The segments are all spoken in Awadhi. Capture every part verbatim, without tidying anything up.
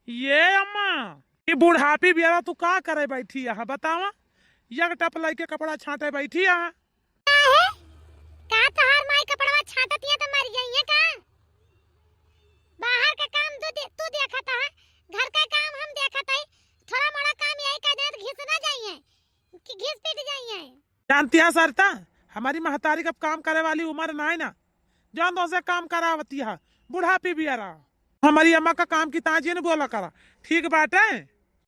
ये अम्मा, ई बुढ़ापी बियारा तू का करे बैठी यहाँ, बतावा? एक टप लइके कपड़ा छाँटे बैठी यहाँ। काहे? का तोहार माई कपड़वा छाँटतिया त मर गई है का? बाहर का काम तू दे-, तू देखत है, घर का काम हम देखत है, थोड़ा मोड़ा काम यही कर दे त घिस ना जाइए कि घिस पिट जाइए। जानती है सरिता, हमारी महतारी का काम करे वाली उम्र ना है ना, जौन तोसे काम करावती है, बुढ़ापी बियारा। हमारी अम्मा का काम की ताजी न बोला करा, ठीक बाटे?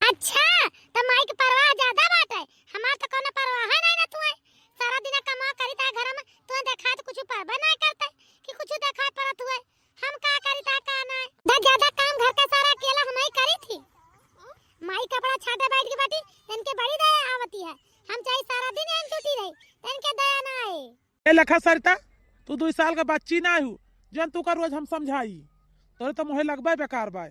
अच्छा, त माई के परवाह ज्यादा बाटे, हमार त कौनो परवाह है नहीं ना तुए। सारा दिन कमा करी ता घर में, तुए देखा त कुछ परवाह नहीं करते कि कुछ देखा परत हुए। हम का करी ता का नहीं। द-, ज्यादा काम घर का सारा अकेला हम ही करी थी। माई कपड़ा छाँटे बैठ के बाटी, इनके बड़ी दया आवती है। हम चाहे सारा दिन एन टूटी रही, त इनके दया ना आए। ए लखा सरिता, तू दुई साल का बच्ची ना हू, जौन तू का रोज हम समझाई। तोरे तो मोहे लगबे बेकार बाय।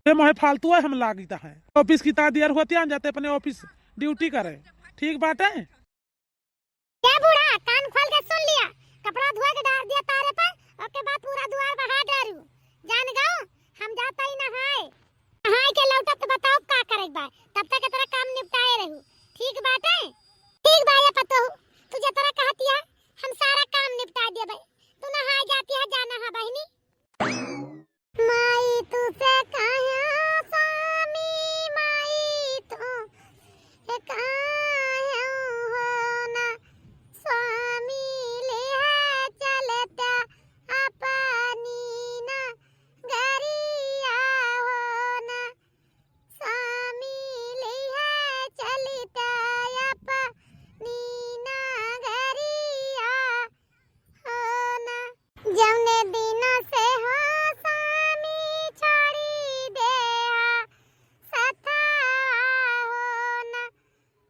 तोरे मोहे फालतू है हम लागित है। ऑफिस की ता दियर होती है, हम जाते अपने ऑफिस ड्यूटी करे। ठीक बाटे? ए बूढ़ा, कान खोल के सुन लिया, कपड़ा धोए के डार दिया तारे पर, ओके बाद पूरा दुआर बहा डारू। जान गऊ, हम जाता ही नहाए। नहाए के लौटत बताओ का करे के बा, तब तक इतना काम निपटाए रहू। ठीक बाटे? ठीक बा ये पतोहू, तू जतरा कहतिया, हम सारा काम निपटा देबे। तू नहाए जातिया, जा नहा बहिनी। माई तुसे कहा स्वामी, माई तुसे कहा हो ना, स्वामी लिहे चलता अपनी ना गरिया हो ना। स्वामी लिहे चलिता अपनी ना गरिया हो ना। जौने दिन से हो स्वामी छोड़ी देहा सथवा हो ना।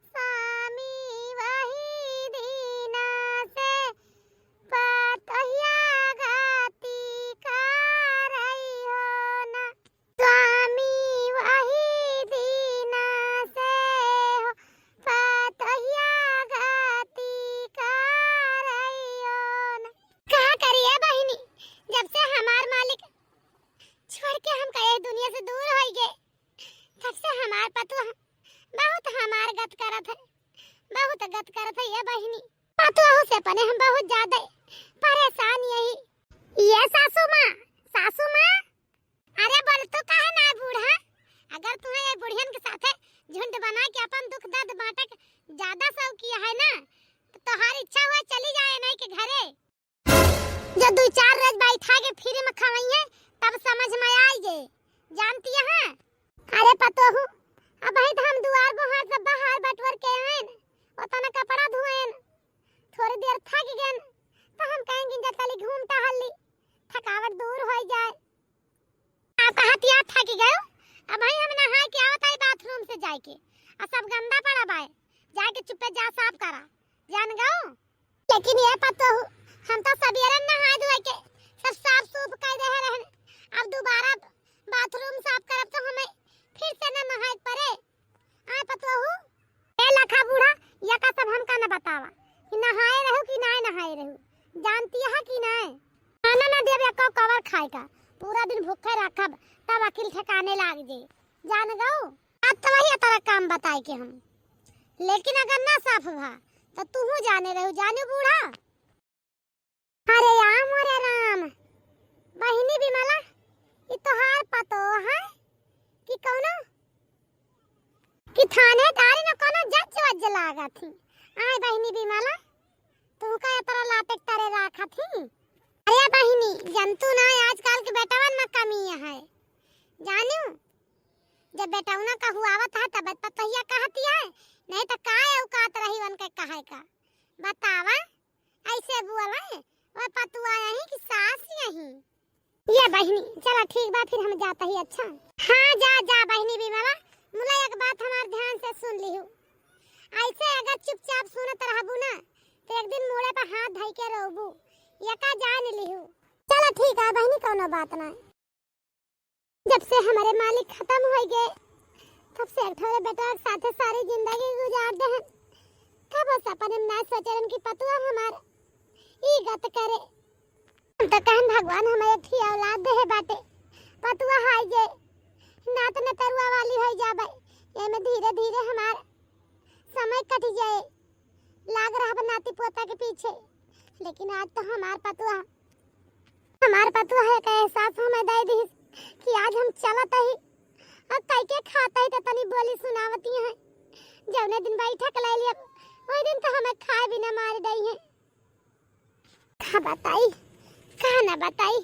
स्वामी वही दिन से पतोहिया गति करई हो ना। स्वामी वही दिन से हो पतोहिया गति करई हो ना। का करिए बहिनी, जब से हमार मालिक छोड़ के हमका ये दुनिया से दूर होई गए, तब से हमार पतोह बहुत हमार गत करत है, बहुत गत करत है ये बहिनी। पतोह से अपने हम बहुत ज्यादा परेशान यही। ये सासू माँ, सासू माँ, अरे बोल तू काहे ना बूढ़ा? अगर तुम्हें ये बुढ़ियन के साथे झुंड बना के अपन दुख दर्द बांटे के ज्यादा शौक किया है ना, तो तोहार इच्छा हुआ चली जाए नहीं के घरे। जो दुई चार रोज बैठा के फ्री में खवइये, तब समझ में आई जे। जानती है? अरे पतोहू, अबहिं त हम दुआर बोहार सब बहार बटोर के आएन, ओतना कपड़ा धोएन, थोड़ी देर थक गएन, तो हम कहेन कि जा तली घूम टहल ली, थकावट दूर होई जाए। आ कहत या थक गयो, अबहिं हम नहाए के आवत आई बाथरूम से जाए के, आ सब गंदा पड़ा बाए, जाए के चुप्पे जा साफ करा, जान गयो। लेकिन ये पतोहू, हम तो सबेरे नहाए धोए के सब साफ सूफ कर दे रहन। अब दोबारा बाथरूम साफ करब तो हमें फिर से न नहाए पड़े। आए पतोहू, ए लखा बूढ़ा, यका सब हमका न बतावा कि नहाए रहू कि नाय नहाए रहू, जानती है कि नाय? खाना न देब एको कवर खाए का, पूरा दिन भूखे रखब, तब अकिल ठिकाने लाग जे, जान गऊ। अब तो वही तरह काम बताए के हम, लेकिन अगर ना साफ भा, तो तूहू जाने रहू, जानू बूढ़ा। अरे राम, अरे राम, बहिनी विमला, ई तोहार पतोह है कि कौनो, कि थानेदारी न कौनो जज वज लागत ही। आए बहिनी विमला, तू का एतरा लाते के तरे राखत ही? अरे बहिनी, जनतू ना आजकल के बेटवन में कमी है, जानू? जब बेटौना का हुआवत है, तब पतोहिया कहती है, नहीं तो काय औकात रही उनके कहे का? बतावा, ऐसे बोले, वह पतुआ यही कि सास यही। ये बहिनी, चला ठीक बा, फिर हम जाता ही, अच्छा? हाँ, जा, जा बहिनी विमला, मुला एक बात हमार ध्यान से सुन लिहू। ऐसे अगर चुपचाप सुनत रहबू ना, तो एक दिन मूड़े पर हाथ धई के रोबू, यका जान लिहू। चला ठीक है बहिनी, कौनो बात ना। जब से हमारे मालिक खत्म हो गए, तब से एक ठोरे बेटा के साथे सारी जिंदगी गुजार दे हैं। कबो सपने में ना सोचे रहन कि पतुआ हमार ई गत करे। हम तो कहन भगवान हमें एक ही औलाद दे बाटे, पतुआ हाय जे, ना इतने तरुआ वाली होइ जाबे, एमे धीरे धीरे हमार समय कटि जाए, लाग रहब नाती पोता के पीछे। लेकिन आज तो हमार पतुआ, हमार पतुआ है का एहसास हमें दे दी कि आज हम चलत ही और कई के खात ही तो तनी बोली सुनावती हैं। जौने दिन बैठक ले लिया, वही दिन तो हमें खाए बिना मार दई है। का बताई, का ना बताई,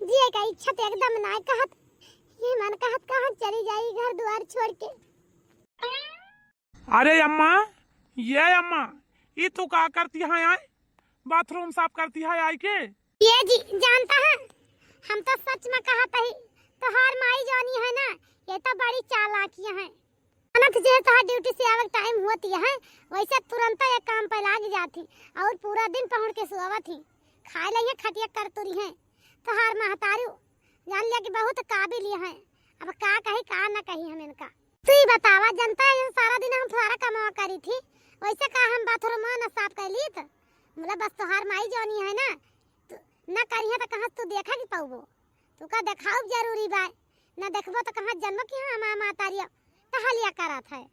जिए का इच्छा तो एकदम ना कहत, ये मन कहत कहाँ चली जाई घर द्वार छोड़ के। अरे अम्मा, ये अम्मा, ई तू का करती है आए? बाथरूम साफ करती है आई के? ये जी, जानता है, हम तो सच में कहत ही, तोहार माई जानी है ना, ये तो बड़ी चालाकियां है। अनथ जे तोहार ड्यूटी से आवक टाइम होती है, वैसे तुरंत ये काम पे लाग जाती और पूरा दिन पहुँच के सोवत ही, खा ले ये खटिया कर तुरी है। तोहार महतारू जान लिया कि बहुत काबिल है, अब का कही का ना कही हम इनका। तू ही बतावा, जनता है, सारा दिन हम सारा कमावा करी थी, वैसे का हम बाथरूम न साफ कर ली? तो बोला, बस तोहार माई जानी है ना, तू ना करिहे तो कहाँ तू देखा कि पाउबो? तू का देखाउब जरूरी बाय, ना देखबो तो कहाँ जन्म की हाँ हमार मातारिया टहलिया करत है।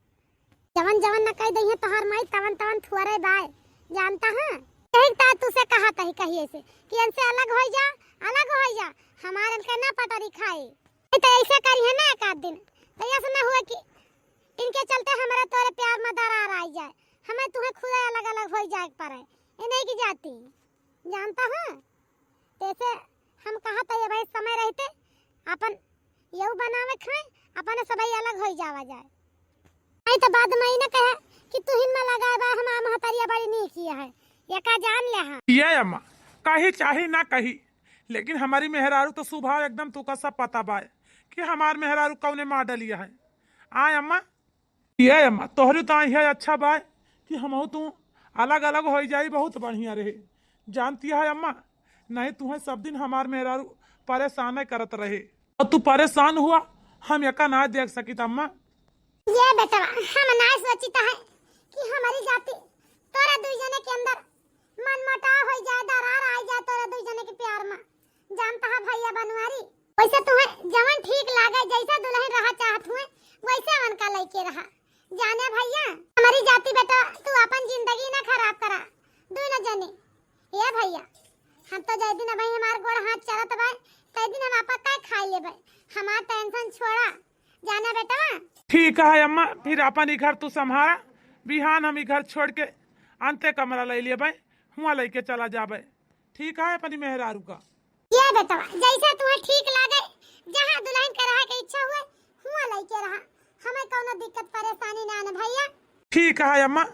जवन जवन ना कह दइहे तोहार माई, तवन तवन थुअरे बाय, जानता है? यही ता तुसे कहा तही कहिए से कि इनसे अलग हो जा, अलग हो जा, हमार इनके ना पटरी खाए। नहीं तो ऐसे करिहे ना एक आध दिन, तो ऐसे ना हुए कि इनके चलते हमारे तोरे प्यार में दरार आ जाए, हमें तुम्हें खुद अलग अलग हो जाए के पड़े। ये नहीं की जाती, जानता है? तैसे हम कहा था ये भाई समय रहते अपन यहू बनावे खाए, अपने सबई अलग हो जावा जाए। नहीं तो बाद में ई ना कहे कि तू ही में लगा बा, हमार महतारिया बड़ी नीक ही है, ये का जान ले हाँ। ये अम्मा, कही चाही ना कही, लेकिन हमारी मेहरारू तो स्वभाव एकदम तुका सब पता बाय कि हमार मेहरारू कौने मॉडल ये है। आय अम्मा, ये अम्मा, तोहरे तो ये अच्छा बाय कि हमहू तू अलग अलग हो जाई, बहुत बढ़िया रहे। जानती है अम्मा, नहीं तुम्हें सब दिन हमार मेहरारू परेशान करत रहे और तू परेशान हुआ, हम एका ना देख सकित अम्मा। ये बेटवा, हम ना सोचित है कि हमारी जाति तोरा दुई जने के अंदर मनमुटाव हो जाए, दरार आ जाए तोरा दुई जने के प्यार में। जानता है भैया बनवारी, वैसे तुम्हें जवन ठीक लागे, जैसा दुल्हन रहा चाहत हुए, वैसे उनका लइके रहा। जाने भैया, हमारी जाति बेटा, तू अपन जिंदगी ना खराब करा, दोनों जने। ए भैया, हम तो जय दिन अबही हमार गोड़ हाथ चलत बा, तय दिन हम आपा का खाई लेबे। हमार टेंशन छोड़ा, जाना बेटवा। ठीक है अम्मा, फिर अपन ई घर तू संभाला, बिहान हम ई घर छोड़ के अंते कमरा ले लेबे, हुआ लेके चला जाबे। ठीक है अपनी मेहरारू का। ये बेटवा, जैसा तुम्हें ठीक लागे, जहाँ दुल्हन के रहे के इच्छा हुए, हुआ लेके रहा, हमें कौनो दिक्कत परेशानी ना न भैया। ठीक है अम्मा,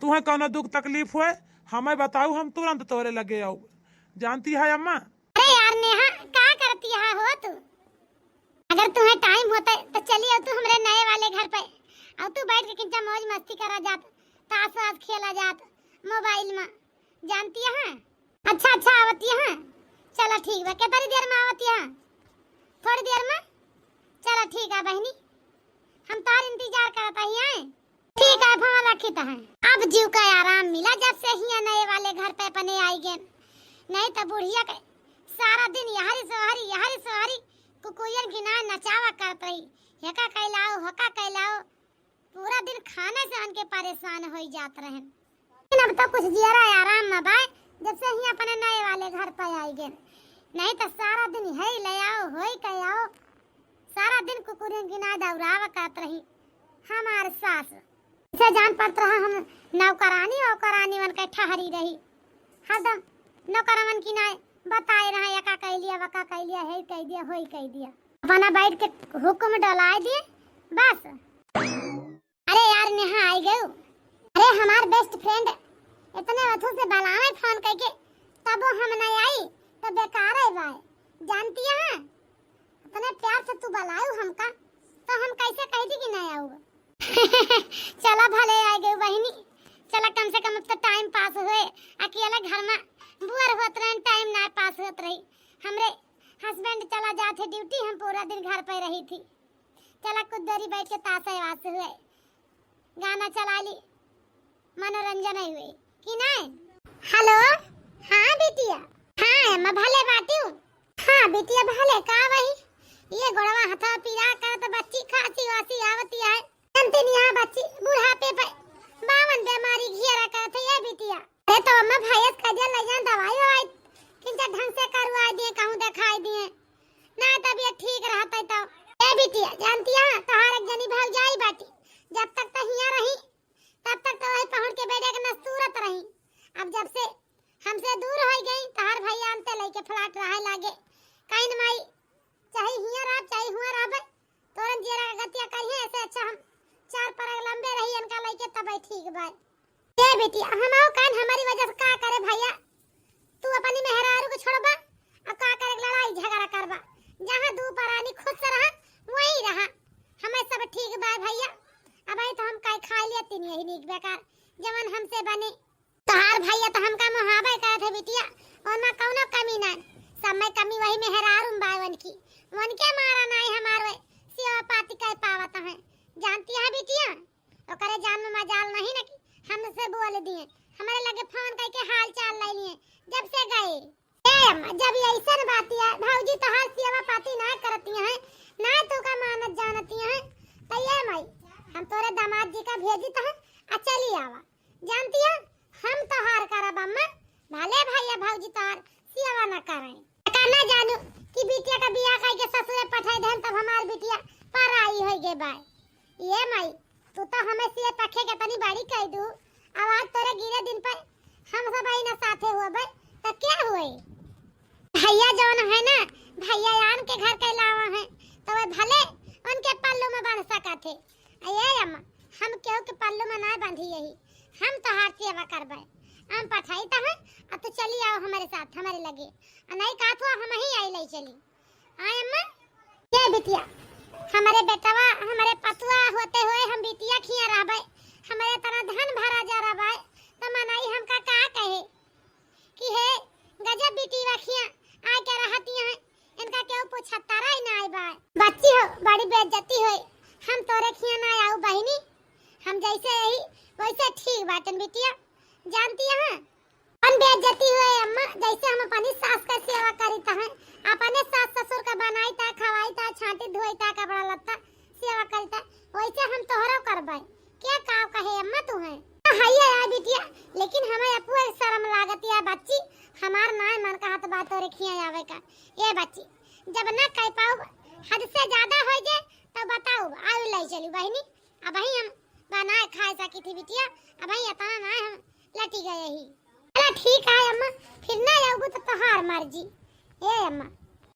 तुम्हें कौनो दुख तकलीफ हुए, हमें बताऊ, हम तुरंत तोरे लगे आऊ। जानती है अम्मा? अरे यार नेहा, का करती है हो तू? अगर तुम्हें टाइम होता तो चली आओ तू हमरे नए वाले घर पे, और तू बैठ के किंचा मौज मस्ती करा जात, ताश वाश खेला जात मोबाइल में। जानती है? अच्छा, अच्छा, आवती है। चला ठीक बा, कितनी देर में आवती है? थोड़ी देर में। चला ठीक है बहनी, हम तार इंतजार करत ही हैं। ठीक है, फोन रखित है। अब जीव का आराम मिला जब से हिया नए वाले घर पे अपने आई गेन। नहीं तो बुढ़िया के सारा दिन यहरी सोहरी, यहरी सोहरी कुकुरियन की ना नचावा करत रही। हेका कैलाओ, हका कैलाओ, पूरा दिन खाने से उनके परेशान होई जात रहन। लेकिन अब तो कुछ जियरा आराम में बाय, जब से ही अपने नए वाले घर पे आई गेन। नहीं तो सारा दिन है ले आओ, होई के आओ, सारा दिन कुकुरियन की ना दौड़ावा करत रही हमार सास। इसे जान पड़त रहा हम नौकरानी, औकरानी वन के ठहरी रही। हरदम नौकरवन की ना बताए रहा, एका कह लिया, वका कह लिया, है कह दिया, होई कह दिया। अपना बैठ के हुक्म डोलाए दिए, बस। अरे यार, नेहा आई गयू। अरे, हमार बेस्ट फ्रेंड इतने अथू से बलावे फोन करके, तबो हम नहीं आई, तो बेकार है भाई। जानती है, इतने प्यार से तू बलायू हमका, तो हम कैसे कह दी कि नहीं आऊ? चला, भले आ गयू बहिनी, चला, कम से कम अब तो टाइम पास हुए। अकेला घर में बोर होत रहे, टाइम ना पास होत रही। हमरे हस्बैंड चला जात है ड्यूटी, हम पूरा दिन घर पे रही थी। चला कुछ देरी बैठ के ताश वाश हुए, गाना चला ली, मनोरंजन हुए कि नहीं? हेलो, हाँ बिटिया। हाँ अम्मा, भले बाटिउ। हाँ बिटिया, भले का वही, ये गोड़वा हथवा पीड़ा करत तो बच्ची खांसी वासी आवती है। जानती नहीं है बच्ची, बुढ़ापे पे बावन बीमारी घेरा करत है ये बिटिया। अरे तो अम्मा भैया से कह दिया ले जान दवाई ववाई, किंचा ढंग से करवाई दिए, कहूँ दिखाई दिए, ना तबीयत ठीक रहत है तो। ए बिटिया जानती है तोहार एक जनी भौजाई बाटी, जब तक तो हियाँ रही तब तक तो वही पहुँच के बेटे के नस्तूरत रही। अब जब से हमसे दूर हो गई तोहार भैया अंते लेके फ्लैट रहे लागे। कहीं न माई चाहे हियाँ रह चाहे हुआँ रहबे, तोरन जियरा के गतिया करिए, ऐसे अच्छा हम चार परग लंबे रही इनका लेके तबे ठीक बा। ए बेटी, हम आओ कान हमारी वजह से का करे भैया? तू अपनी मेहरारू के छोड़बा और का करे लड़ाई झगड़ा करबा? जहाँ दू परानी खुश रहा वही रहा, हमें सब ठीक बा भैया। अब आई तो हम काई खा लिया तीन यही नीक बेकार जवन हमसे बने। तोहार भैया तो हमका मुहाबे करत है बिटिया, ओनमा कौनो कमी ना, सब में कमी वही मेहरारू में बा वनकी, वनके मारा नाई हमार वे सेवा पाती कर पावत है। जानती है बिटिया, ओकरे जान में मजाल नहीं ना कि हमसे बोल दिए, हमारे लगे फोन करके हाल चाल ले लिए जब से गए। ए अम्मा, जब ये ऐसन बात है भौजी तोहार सेवा पाती ना करती हैं, ना तू का मानत जानती हैं, तो ये माई हम तोरे दामाद जी का भेजी तो है, आ चली आवा। जानती है हम तोहार करब अम्मा, भले भैया भौजी तोहार सेवा ना करें। का ना जानू कि बिटिया का बियाह कई के ससुरे पठाई देन तब हमार बिटिया पराई होई गए बाय। ये माई, तू तो हमें सिए पखे के तनी बड़ी कह दू। अब आज तोरे गिरे दिन पे हम सब आई ना साथे हुए बे, तो क्या हुए? भैया जौन है ना, भैया आन के घर के लावा है, तो वे भले उनके पल्लू में बन सकत है। आ ये अम्मा, हम केहू के पल्लू में ना बंधी यही, हम तोहार सेवा करबे। हम पठाई तो है, अब तू चली आओ हमारे साथ, हमारे लगे। आ नहीं कहा तो हम ही आई ले चली। हाँ अम्मा, ये बिटिया, हमारे बेटवा, हमारे पतुआ होते हुए हम बिटिया खिया रहबे, हमारे तना धन भरा जा रहबे, तो मनई हमका का कहे कि हे गजब बिटिया खिया आके रहती हैं, इनका केहू पूछता रही ना आई बा। बच्ची हो, बड़ी बेइज्जती होई, हम तोरे खिया ना आऊ बहिनी, हम जैसे यही वैसे ठीक बाटन बिटिया, जानती है। अपन बेइज्जती हुए अम्मा, जैसे हम अपनी सास का सेवा करी तहन, अपने सास ससुर का बनाई ता, खवाई ता, छांटी धोई ता, कपड़ा लत्ता सेवा करी ता, वैसे हम तोहरो करबे। क्या काव कहे अम्मा तू है? हाँ, है ये यार बिटिया, लेकिन हमें अपू एक शर्म लागत या बच्ची, हमार नाय मन कहत बा तोरे खिया आवे का। ये बच्ची, जब ना कह पाऊ, हद से ज्यादा हो जाए तो बताऊ, आऊ ले चलू बहिनी। अबही हम बनाए खाए सकी थी बिटिया, अबही इतना ना हम लटी गए ही। चला ठीक है अम्मा, फिर ना आऊबू तो तोहार मर्जी। ए अम्मा,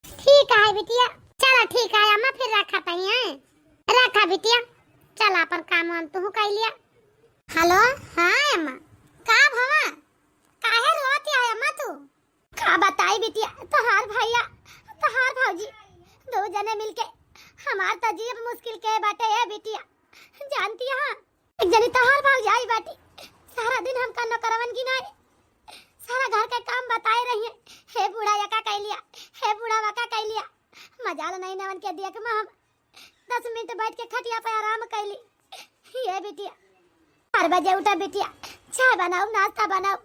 ठीक है बिटिया, चला ठीक है अम्मा, फिर रखा तही है, रखा बिटिया, चला अपन काम वाम तू कर लिया। हेलो, हाँ अम्मा, का भवा, काहे रोत है अम्मा तू? का बताई बिटिया, तोहार भैया, तोहार भौजी, दो जने मिलके हमार तजीब मुश्किल के बाटे ए बिटिया। जानती है, एक जनी तोहार भौजाई बाटी, सारा दिन हमका नौकरवन गिनाए, सारा घर के काम बताए रही है, हे बूढ़ा यका कह लिया, हे बूढ़ा वका कह लिया। मजाल नहीं नवन के देख में हम दस मिनट बैठ के खटिया पे आराम कैली। ये बिटिया, चार बजे उठा बिटिया, चाय बनाओ, नाश्ता बनाओ,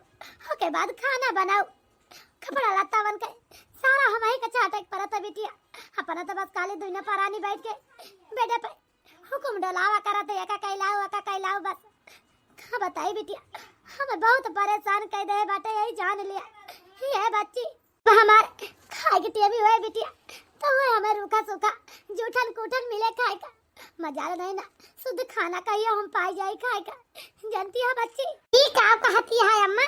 ओके बाद खाना बनाओ, कपड़ा लत्ता बन के सारा हम ही का चाटे के परत है बिटिया। अपना तो बस खाली दुइना परानी बैठ के बेडे पे हुकुम डोलावा करत है, एका कैलाओ, एका कैलाओ बस। का बताई बिटिया, हमें बहुत परेशान कर दे बाटे, यही जान लिया। ये बच्ची, अब हमार खाए के टेमी हुए बिटिया, तो वो हमें रूखा सूखा जूठन कूठन मिले खाए का। मजाल नहीं ना, शुद्ध खाना कहियो हम पाई जाई खाए का। जानती है बच्ची, ई का कहती है अम्मा,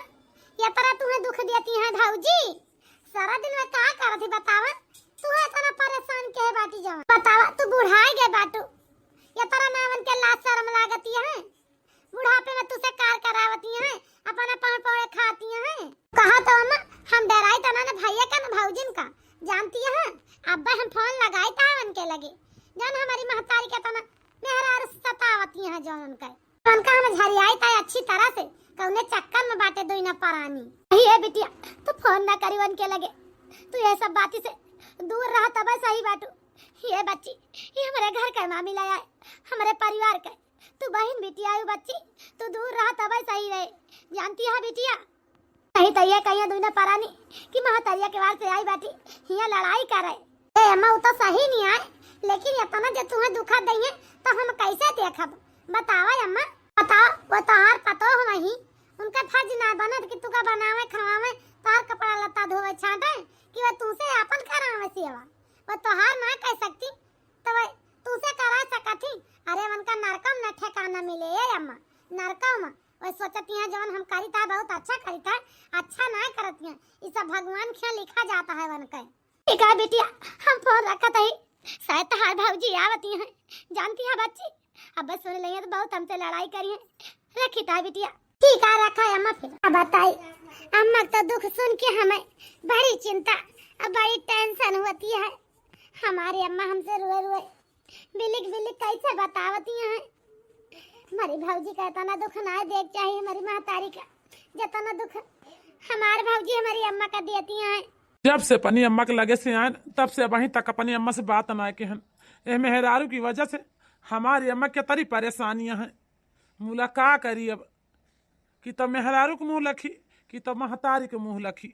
ये तरह तुम्हें दुख देती है भौजी? सारा दिन में का करत ही बतावा? तू है इतना परेशान के बाटी जवा, बतावा तू बुढ़ाए गए बाटू, ये तरह नावन के लाज शर्म लागती है। बुढ़ापे में तुसे कार करावती हैं, अपना पाँव पौड़े खाती हैं। कहा तो अम्मा, हम डराई तो ना, ना भैया का ना भौजिन का, जानती है? अब्बे हम फोन लगाई था उनके लगे, जौन हमारी महतारी के तना मेहरारू सतावती हैं जौन उनका, उनका हम झरियाई था अच्छी तरह से, कौने चक्कर में बाटे दुइना परानी। अही ए बिटिया, तू फोन ना करी उनके लगे, तू ये सब बाती से दूर रहा तबे सही बाटू। ये बच्ची, ये हमारे घर का मामला है, हमारे परिवार का। तू बहिन बिटिया आयु बच्ची, तू दूर रहा तबे सही रहे। जानती है बिटिया, नहीं तो ये कहिया दुइना परानी कि महतरिया के वार से आई बाटी, हिया लड़ाई करे। ए अम्मा, उ तो सही नहीं आए, लेकिन इतना जे तुहें दुखा दइहें, तो हम कैसे देखब? बतावा अम्मा, बतावा, वो तोहार पतोह वही, उनका फर्ज ना बनत कि तुका बनावे, खवावे, तोहार कपड़ा लत्ता धोवे, छाटे, कि वो तुमसे आपन करावे सेवा? वो तोहार ना कह सकती, तो वो तुमसे करा सकत ही? अरे, उनका नरकम न ठिकाना मिले, ए अम्मा, नरकम। वो सोचती हैं, जौन हम करी था, बहुत अच्छा करी था, अच्छा ना करती हैं। ये सब भगवान के यहाँ लिखा जाता है उनके। ठीक है बिटिया, हम फोन रखत हई, शायद तहार भौजी आवती हैं। जानती है बच्ची, अब बस सुन लेंगे तो बहुत हमसे लड़ाई करी है। रखी ता बिटिया। ठीक है, रखा है अम्मा फिर। अब बताई, अम्मा तो दुख सुन के हमें बड़ी चिंता, अब बड़ी टेंशन होती है। हमारी अम्मा हमसे रोए रोए बिलिक बिलिक कैसे बतावती हैं। हमारी भौजी का इतना दुख ना देख चाहिए, हमारी महतारी का जितना दुख हमार भौजी हमारी अम्मा का देती हैं। जब से अपनी अम्मा के लगे से आयन, तब से अबहीं तक अपनी अम्मा से बात ना के हन। एह मेहरारू की वजह से हमारी अम्मा के तरी परेशानियां हैं। मुला का करी अब, कि तब मेहरारू के मुंह लखी, कि तब महतारी के मुंह लखी।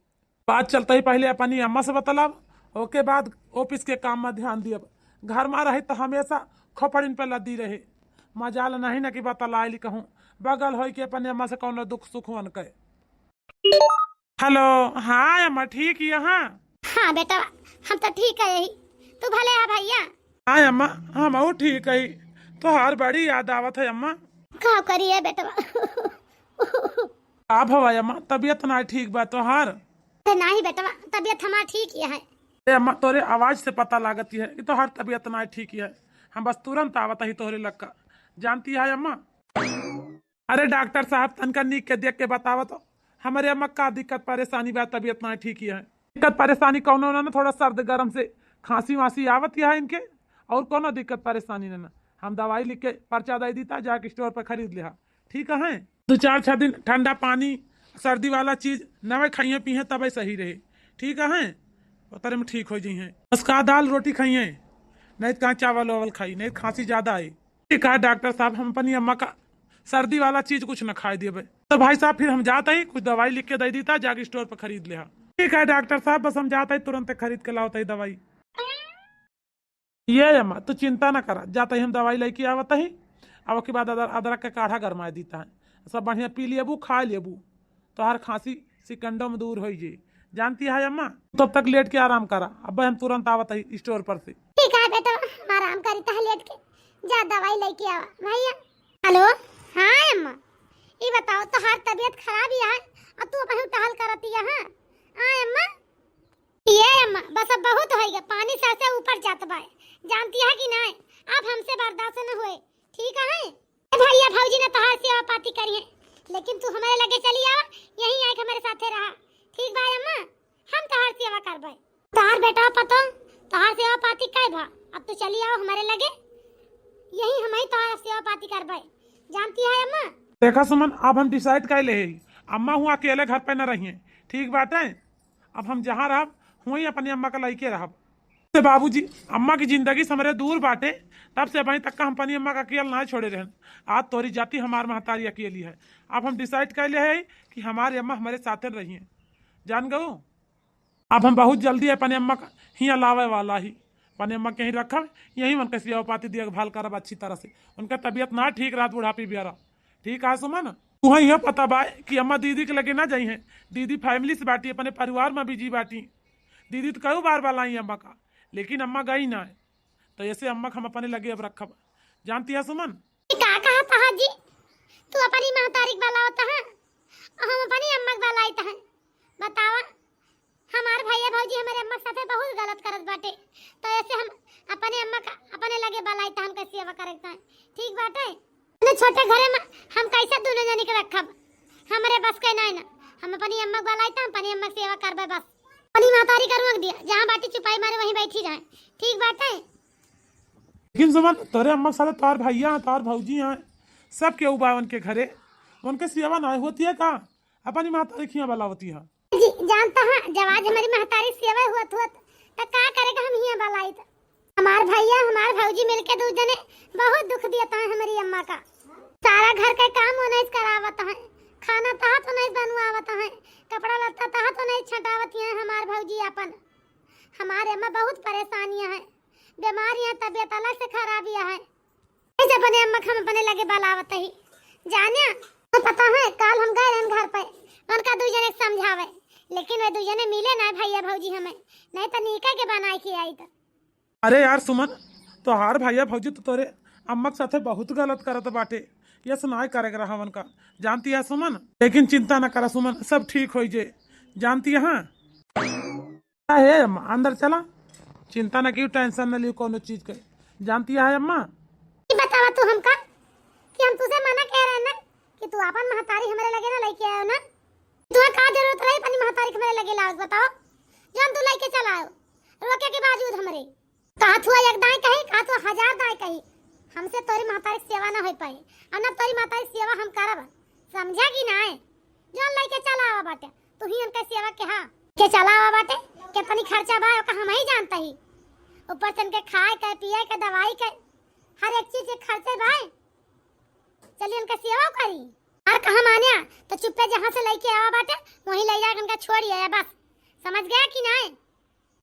बात चलते ही पहले अपनी अम्मा से बतलाब, ओके बाद ऑफिस के काम में ध्यान दियब। घर में रही तो हमेशा खोपड़िन पे लदी रहे। मजाल नहीं न कि बतलाइली कहूँ, बगल होई के अपनी अम्मा से कौनो दुख सुख वन के। हेलो, हाँ अम्मा, ठीक यहाँ? हाँ बेटा, हम तो ठीक है यही। तू भले आ भैया। हाँ अम्मा, हम ठीक है। तोहार बड़ी याद आवत है अम्मा। का करिए बेटवा? का भवा अम्मा, तबीयत ना ठीक बा तोहार? अरे नाही बेटवा, तबीयत हमार ठीक ही है। ए अम्मा, तोरे आवाज से पता लागत है कि तोहार तबीयत ना ठीक है। हम बस तुरंत आवत ही तोहरे लक्का। जानती है अम्मा, अरे डॉक्टर साहब, तनका नीक के देख के बतावत हो, हमरे अम्मा का दिक्कत परेशानी बा, तबीयत ना ठीक ही है। दिक्कत परेशानी कौनो ना, ना थोड़ा सर्द गरम से खांसी वांसी आवत ही है इनके, और कौनो दिक्कत परेशानी ना, ना। हम दवाई लिख के पर्चा दे दीता, जाके स्टोर पर खरीद लिहा, ठीक है? दो चार छह दिन ठंडा पानी, सर्दी वाला चीज नवे खाइए पीहे, तबे सही रहे, ठीक है? उतरे में ठीक हो जाइए। बस का दाल रोटी खाइए, नहीं तो कहाँ चावल वावल खाई, नहीं तो खांसी ज्यादा आई। ठीक है डॉक्टर साहब, हम अपनी अम्मा का सर्दी वाला चीज कुछ न खाए देबे। तो भाई साहब, फिर हम जाते ही कुछ दवाई लिख के दे दीता, जाके स्टोर पर खरीद लिहा। ठीक है डॉक्टर साहब, बस हम जाते ही तुरंत खरीद के लावत ही दवाई। ये अम्मा, तू चिंता न करा, जाते ही हम दवाई लेके आवत ही, अब ओके बाद अदर-, अदरक का काढ़ा गरमाए दीता है, सब बढ़िया पी लेबू, खा लेबू। तोहार खांसी सिकंडो में दूर होई जे। जानती है अम्मा, तब तक लेट के आराम करा, अब हम तुरंत आवत ही स्टोर पर से। ठीक है बेटा, हम आराम करी तह लेट के। जा दवाई लेके आवा भैया। हेलो, हाँ अम्मा, ई बताओ, तोहार तबीयत खराब ही है और तू अबहीं टहल करती है? हाँ अम्मा, ये अम्मा, बस अब बहुत होइगा, पानी सर से ऊपर जात बा। जानती है कि नहीं, अब हमसे बर्दाश्त न होए, ठीक है? ए भैया भौजी न तोहार सेवा पाती करिहे, लेकिन तू हमरे लगे चली आवा, यहीं आके हमरे साथे रहा। ठीक बा अम्मा, हम तोहार सेवा करबे। तोहार बेटा पतो तोहार सेवा पाती कइ भा, अब तू चली आवा हमरे लगे, यहीं हमहीं तोहार सेवा पाती करबे। जानती है अम्मा? देखा सुमन, अब हम डिसाइड कइ ले ही, अम्मा हुआ अकेले घर पे न रहिए, ठीक बाटे? अब हम जहाँ रहब, हुई अपनी अम्मा का लइके रहब। से बाबूजी, अम्मा की जिंदगी से हमरे दूर बाटे, तब से अबहीं तक का हम अपनी अम्मा का अकेल ना छोड़े रहन। आज तोरी जाति हमार महतारी अकेली है। अब हम डिसाइड कइ ले है कि हमारी अम्मा हमरे साथे रहिए। जान गऊ, अब हम बहुत जल्दी अपने अम्मा का हियाँ लावे वाला ही। अपने अम्मा के यहीं रखब, यहीं उनके सेवा पाती देखभाल करब अच्छी तरह से। उनका तबीयत ना ठीक रहत बुढ़ापी बेरा। ठीक है सुमन, तुहैं यह पता बा कि अम्मा दीदी के लगे ना जाई हैं। दीदी फैमिली से बाटी, अपने परिवार में बिजी बाटी। दीदी तो कई बार बलाई अम्मा का, लेकिन अम्मा गई ना है, तो ऐसे अम्मा के हम अपने लगे अब रखब। जानती है सुमन? ई का कहत हा जी? तू अपनी महतारी के बलावत है, हम अपनी अम्मा के बलाइत है। बतावा, हमार भैया भौजी हमारे अम्मा के साथे बहुत गलत करत बाटे, तो ऐसे हम अपने अम्मा का अपने लगे बलाइत है, हम कैसे सेवा करत है, ठीक बाटे? अपने छोटे घरे में हम कैसे दोनों जनी के रखब? हमरे बस के नहीं ना, हम अपनी अम्मा के बलाइत है, हम अपनी अम्मा के सेवा करबे बस। अपनी महतारी का रुक दिया, जहाँ बाटी चुपाई मारे वहीं बैठी जाए, ठीक बाटे? लेकिन सुमन, तोरे अम्मा के साथे तोर भैया हैं, तोर भौजी हैं, सब केहू बा उनके घरे, उनके सेवा ना होती है का? अपनी महतारी खिया बलावती है। जी, जानता है, जब आज हमारी महतारी सेवा होत होत, तो का करेगा हम हिया बलाइत? हमार भैया, हमार भौजी मिलके दू जने बहुत दुख दिया था हमारी अम्मा का। सारा घर का काम उन्हें करावत है, खाना तहा तो नहीं बनवावत है, कपड़ा लत्ता तहा तो नहीं छटावत है हमार भौजी अपन। हमारे अम्मा बहुत परेशानियां है, बीमार है, तबियत अलग से खराब ही है। ऐसे अपने अम्मा के हम अपने लगे बलावत ही। जाने, तो पता है, काल हम गए रहन घर पे, उनका दुइ जने के समझावे, लेकिन वे दुइ जने मिले ना भैया भौजी हमें, नहीं तो नीके के बनाए के आई तो। अरे यार सुमन, तोहार भैया भौजी तो तोरे अम्मा के साथे बहुत गलत करत बाटे, ये सुनाए करे के रहा उनका, जानती है सुमन। लेकिन चिंता ना करा सुमन, सब ठीक होई जे, जानती है। हाँ। हे अम्मा, अंदर चला, चिंता ना कियो, टेंशन ना लियो कोनो चीज के, जानती है अम्मा। ई बतावा तू हमका कि हम तुसे मना कह रहे ना कि तू अपन महतारी हमरे लगे ना लेके आयो ना। तुहे का जरूरत रही अपनी महतारी के हमरे लगे लावे के, बताओ? जौन तू लेके चला आयो, रोके के बावजूद हमरे। कहा तू एक दाई कही, कहा तू हजार दाई कही, हमसे तोरी महतारी के सेवा ना हो पाई, और ना तोरी महतारी के सेवा हम करब, समझा कि नाय? जौन लेके चला आवा बाटे, तू ही उनका सेवा के हा। के चला आवा बाटे, कितनी खर्चा बा, ओका हम ही जानता ही। ऊपर से उनके खाए के, पिए के, दवाई के, हर एक चीज के खर्चे बा। चलिए उनका सेवा करी। और कहा मान्या, तो चुप्पे जहाँ से लेके आवा बाटे, वहीं ले जाके उनका छोड़ आया बस। समझ गया कि नाय?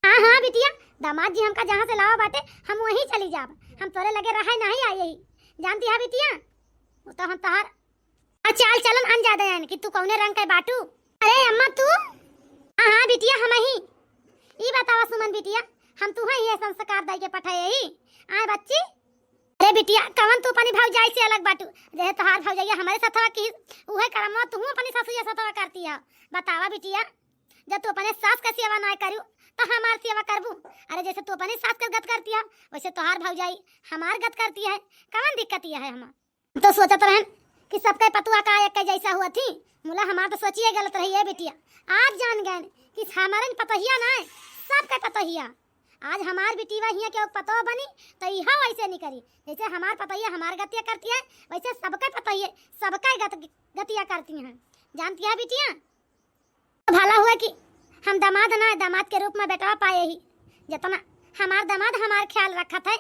हाँ, हाँ, बिटिया, दामाद जी हमका जहाँ से लावा बाटे, हम वहीं चली जाब। हम तोरे लगे रहे नहीं आई यही। जानती है बिटिया, वो तो हम तोहार आ चाल चलन अन जादे हैं कि तू कौने रंग के बाटू। अरे अम्मा तू? हाँ, हाँ, बिटिया, हम ही। ई बतावा सुमन बिटिया, हम तुहे ये संस्कार दई के पठाए ही। आए बच्ची, अरे बिटिया, कवन तू अपनी भौजाई से अलग बाटू? जहे तोहार भौजाई हमरे सथवा की, उहे करमवा तू अपनी सासू के सथवा करती है। बतावा बिटिया, जब तू अपने सास का सेवा ना करू, तो हमार सेवा करबू? अरे जैसे तू अपने सास के गत करती है, वैसे तोहार भौजाई हमार गत करती है। कवन दिक्कत ये है हमार? हम तो सोचत रहन कि सबके पतुआ का एक जैसा हुआ थी, मुला हमार तो सोचिए गलत रही है बिटिया। आज जान गए कि हमारे पतोहिया ना है, सबके पतोहिया। आज हमार बिटिया हियाँ के पतोह बनी, तो इहो वैसे नहीं करी। जैसे हमार पतोहिया हमार गतिया करती है, वैसे सबके पतोहिए सबके गत-, गतिया करती हैं। जानती है बिटिया, तो भला हुआ कि हम दामाद ना, दामाद के रूप में बेटवा पाए ही। जितना हमार दामाद हमार ख्याल रखत है,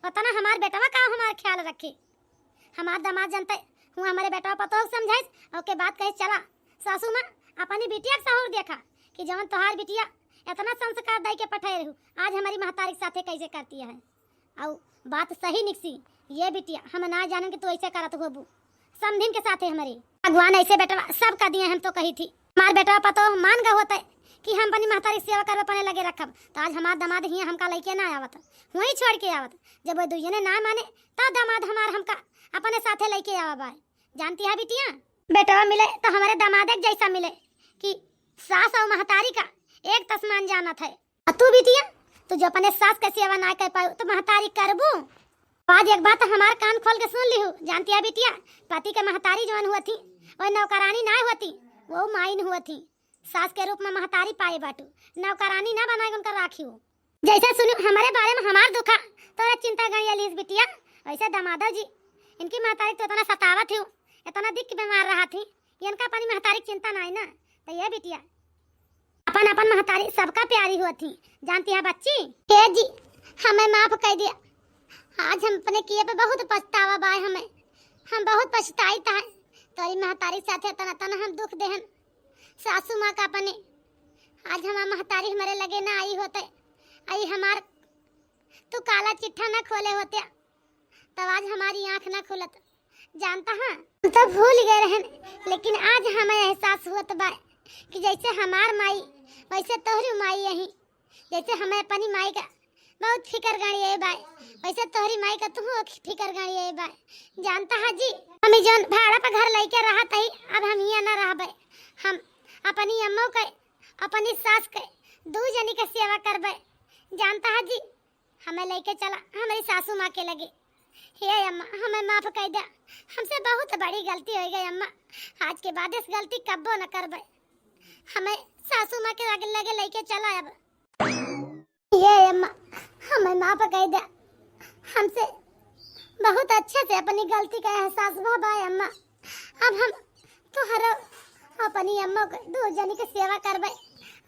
उतना हमार बेटवा का हमार ख्याल रखे। हमार दामाद जनते हुआ हमारे बेटवा पतोह समझाइस, ओके बात कहे, "चला सासू माँ, अपनी बिटिया के सहूर देखा कि जवन तोहार बिटिया इतना संस्कार दई के पठाए रहू, आज हमारी महतारी के साथे कैसे करती है।" अउ बात सही निकसी, ये बिटिया, हम ना जानन कि तू ऐसे करत होबू। समधिन के साथे हमरे भगवान ऐसे बेटवा सब का दिए, हम तो कही थी। हमार बेटवा पतोह मान गए होते कि हम अपनी महतारी के सेवा करबे, अपने लगे रखब, तो आज हमार दामाद हियाँ हमका लेके ना आवत, वहीं छोड़ के आवत। जब वो दुइये ने ना माने, तो दामाद हमार हमका अपने साथे लेके आवा बाय। जानती है बिटिया, बेटवा मिले तो हमारे दामाद एक जैसा मिले कि सास और महतारी का एक तसमान जानत है। आ तू बिटिया, तू जो अपने सास के सेवा ना कर पाऊ, तो महतारी करबू? आज एक बात हमार कान खोल के सुन लिहू, जानती है बिटिया, पति के महतारी जवन हुआ थी, वो नौकरानी ना हुआ थी, वो माइन हुआ थी। सास के रूप में महतारी पाए बाटू, नौकरानी ना बनाए उनका राखी हो। जैसे सुनी हमारे बारे में हमार दुखा, तोरा चिंता गई अलीस बिटिया, वैसे दामादो जी, इनकी महतारी तो इतना सतावत थी, इतना दिख के बीमार रहा थी, इनका अपनी महतारी की चिंता ना है ना, तो ये बिटिया, अपन अपन महतारी सबका प्यारी होती, जानती है बच्ची? हे जी, हमें माफ कर दिया। आज हम अपने किए पे बहुत पछतावा बाय हमें। हम बहुत पछताई ताय। तोरी महतारी साथे तना तना हम दुख देहन। सासू माँ का अपने, आज हमार महतारी हमारे लगे ना आई होते, आई हमार तू काला चिट्ठा ना खोले होते, तब आज हमारी आँख ना खुलत। जानता है, हम तो भूल गए रहन, लेकिन आज हमें एहसास हुआ तो बा कि जैसे हमार माई, वैसे तोहरी माई यही। जैसे हमें अपनी माई का बहुत फिकर गणी है बा, वैसे तोहरी माई का तुहू फिकर गणी है बा। जानता है जी, हम ई जौन भाड़ा पर घर लेके रहत हई, अब हम हियाँ ना रहबे। हम अपनी अम्मो के, अपनी सास के, दू जनी के सेवा करबे। जानता है जी, हमें लेके चला हमारी सासू माँ के लगे। हे अम्मा, हमें माफ कर दे, हमसे बहुत बड़ी गलती हो गई अम्मा। आज के बाद इस गलती कब्बो न करबे। हमें सासू माँ के लगे, लगे लेके चला अब। हे अम्मा, हमें माफ कर दे, हमसे बहुत अच्छे से अपनी गलती का एहसास भा बा अम्मा। अब हम तोहरो अपनी अम्मा के दू जनी के सेवा करबे,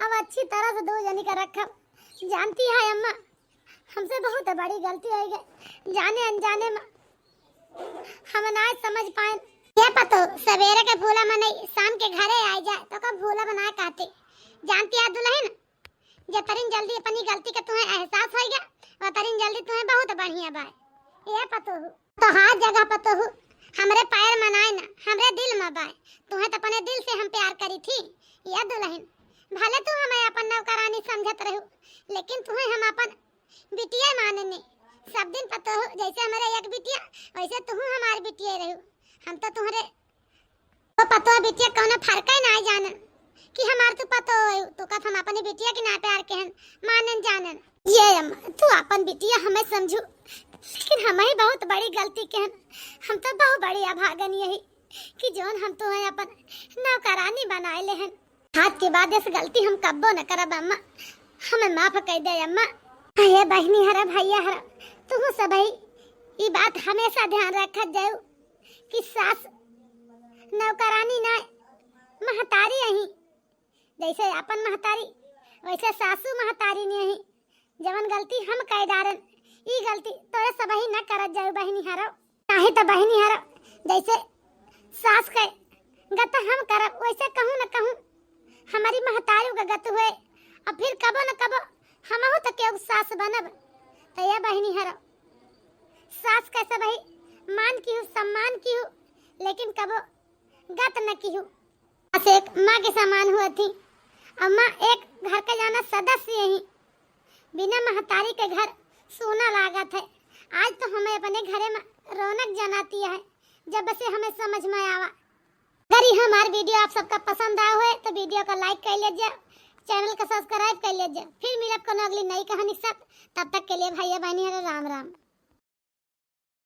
अब अच्छी तरह से दू जनी के रखब। जानती है अम्मा, हमसे बहुत बड़ी गलती हो गई, जाने अनजाने में हम ना समझ पाए। ये पतो, सवेरे के भूला मनई शाम के घरे आ जाए तो का भूला बना कहते। जानती है दुल्हन, जतरिन जल्दी अपनी गलती के तुम्हें एहसास होइगा, वतरिन जल्दी तुहें बहुत बढ़िया बाय। ए पतोहू, तोहार जगह पतोहू हमरे पैर मनाए ना, हमरे दिल में बाय। तुहें तो अपने दिल से हम प्यार करी थी। ए दुल्हन, भले तू हमें अपन नौकरानी समझत रहू, लेकिन तुहें हम अपन बिटिया माने ने। सब दिन पतोहू जैसे हमरे एक बिटिया, वैसे तुहू हमार बिटिया रहू। हम तो तुहरे तो पतोह बिटिया कौनो फर्क ही नाई जानन कि हमार तू पतोह हो, तू कब हम अपनी बिटिया के ना प्यार के हन, मानन जानन। ए अम्मा, तू अपन बिटिया हमें समझू, लेकिं हम ही बहुत बड़ी गलती के हन। हम तो बहुत बड़ी अभागन यही कि जौन हम तुहें अपन नौकरानी बनाए ले हन। आज के बाद इस गलती हम कब्बो न करब अम्मा, हमें माफ कइ दे अम्मा। ए बहिनी हरा, भैया हरा, तुहू सबही ई बात हमेशा ध्यान रखत जाऊ कि सास नौकरानी ना, महतारी अही। जैसे अपन महतारी, वैसे सासू महतारी नहीं अही। जवन गलती हम कइ डारन, ई गलती तोरे सबही न करत जाऊ बहिनी हरा। नाही तो बहिनी हरा, जैसे सास के गत हम करब, वैसे कहूँ न कहूँ हमारी महतारी का गत हुए, और फिर कबो न कबो हमहू तो केहू सास बनब। तो ए बहिनी हरा, सास के सबही मान किहू, सम्मान किहू, लेकिन कबो गत न किहू। सास एक माँ के समान हुआ थी, अम्मा एक घर का जाना सदस्य ही। बिना महतारी के घर सूना लागत है। आज तो हमें अपने घरे में रौनक जनाती है, जब से हमें समझ में आवा। अगर ये हमार video आप सबका पसंद आया हुए तो video का like कर लीजिए, channel का subscribe कर लीजिए। फिर मिलब कोनो अगली नई कहानी के साथ। तब तक के लिए भैया बहिनी हरा, राम राम।